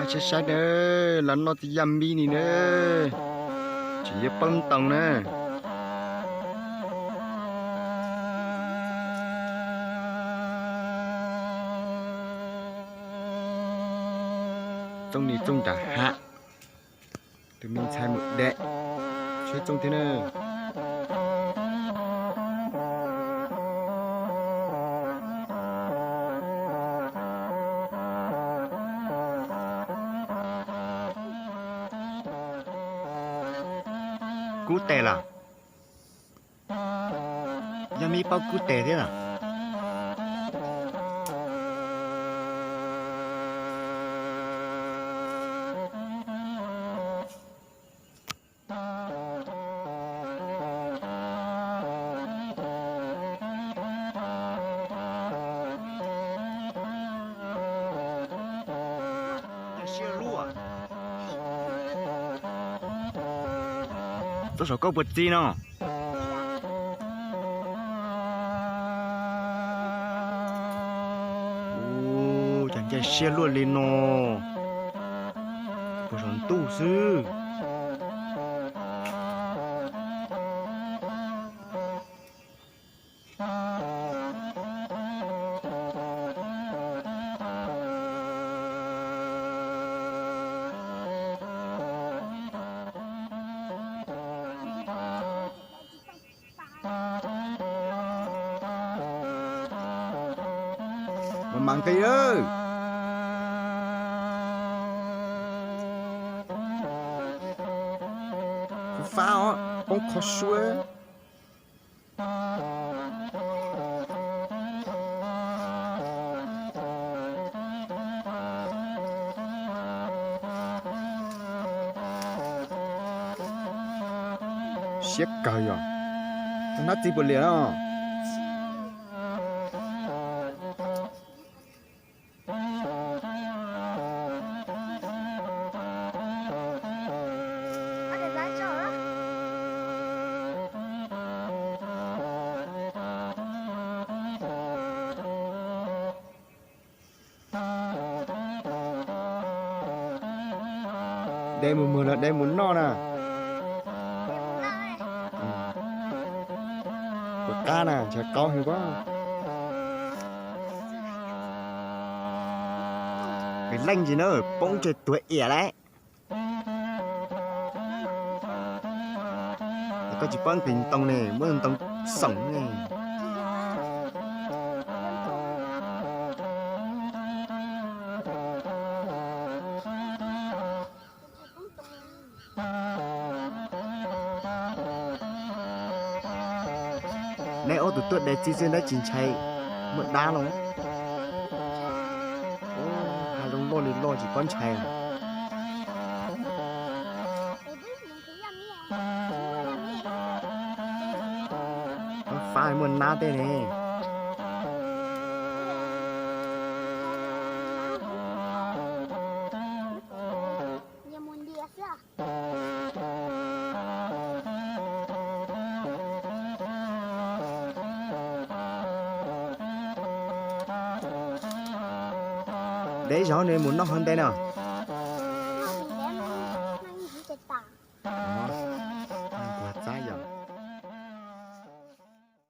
Saib saib na, los noj txiv yaj mib ni na, tseem yuav paub ntoo na. Txooj ni txooj nram hav, tus me ntxhais mus dam, tsheb txooj thiab na. Kub tes los? Yog mib paub kub tes thiab los? Txoj saum koj puas txi no? Ua cas ncaig siab luaj li no, puag saum ntuj xwb. Mas mas nqis lawm. Kuv fab os, poob qho suab. Siab kawg yog, hnab txi puas liam no? De mus muag los de mus noj na. Puas qab na, ntshav qaub heev pob. Nqis leej ntsis na, poob tseg tuag iam lawm. Koj tsis paub nqis ntoo ne, muab ntoo xoom ne. Neb ob tug tuaj de txi xwb neb tsis ntshai muaj dab los? Hais loj loj li loj tsis paub ntshai. Fab muaj nab tej ne. De ib zaug ne mus noj hov ntej no.